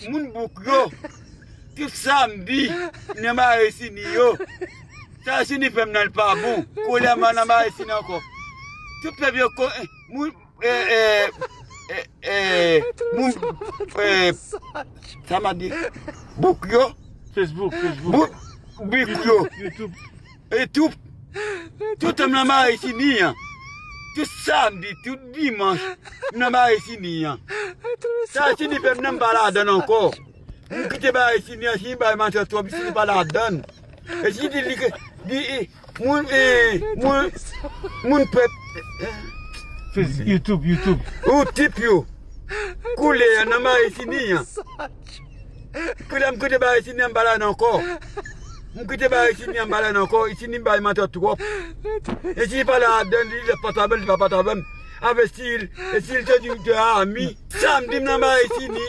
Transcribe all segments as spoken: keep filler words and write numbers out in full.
Moun bouk yo, tout samdi, nan Marisini yo. Sa Sini fè m nan l pa bon. Koulè m nan Marisini ankò. Tout pèp yo ko, eh, moun, eh, eh, eh, eh, moun, eh, sa m a di, bouk yo, Facebook, Facebook. Bouk, bouk yo. YouTube. E tou, tout tan m nan Marisini an, tout samdi, tout dimanch, m nan Marisini an. Sa Sini fè m nan m pa ladann ankò. M kite Marisini an, Sini bay manti twòp, Sini pa ladann. E Sini di li ke, di, e, moun, e, moun, moun pèp, Fez YouTube, YouTube. Ou tip yo. Koulè an nan Marisini an. Koulè m kite Marisini an m pa ladann ankò. M kite Marisini an m pa ladann ankò. Sini bay manti twòp. E Sini pa ladann, li lè pa ta bèl, li pa pa ta bèl. Avè Sini, e Sini te di te ami. Samdi m nan Marisini.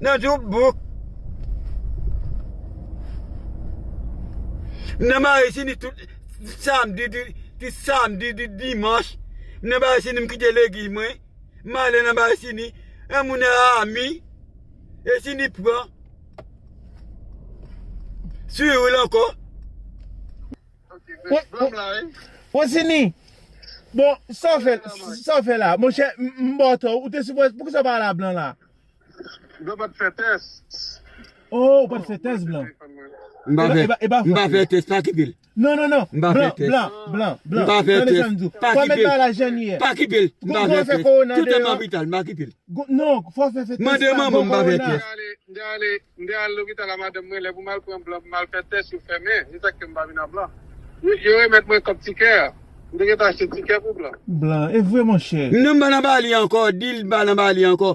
Nan tout bouk. M nan Marisini tout samdi, di, di samdi, di dimanch. M nan Marisini, m kite legliz mwen. M ale nan Marisini. Yon moun e ami. E Sini pran. Swiv l ankò. Wosini, bon, sa w fè, sa w fè la? Monchè, m, m ba w tò, ou te sipòze, poukisa w pa al a Blan la? Blan pa t fè tès. Oh, ou pa t fè tès, Blan. M pa fè, m pa fè tès, pa kite l. Non, non, non. M pa fè tès. Blan, Blan, Blan. M pa fè tès. Pa kite l. Pa kite l. M pa fè tès. Tout tan m lopital, m pa kite l. Non, fò fè fè tès. Mande manman m pa fè tès. M te al lopital a madanm mwen, lè pou m al pran Blan, pou m al fè tès, yo fèmen. Se sa k fè m pa vin a Blan. Yo, yo remèt mwen kòb tikè a. M te gentan achte tikè pou Blan. Blan, e vre, monchè. Non, m pa nan Bali ankò, di l m pa nan Bali ankò.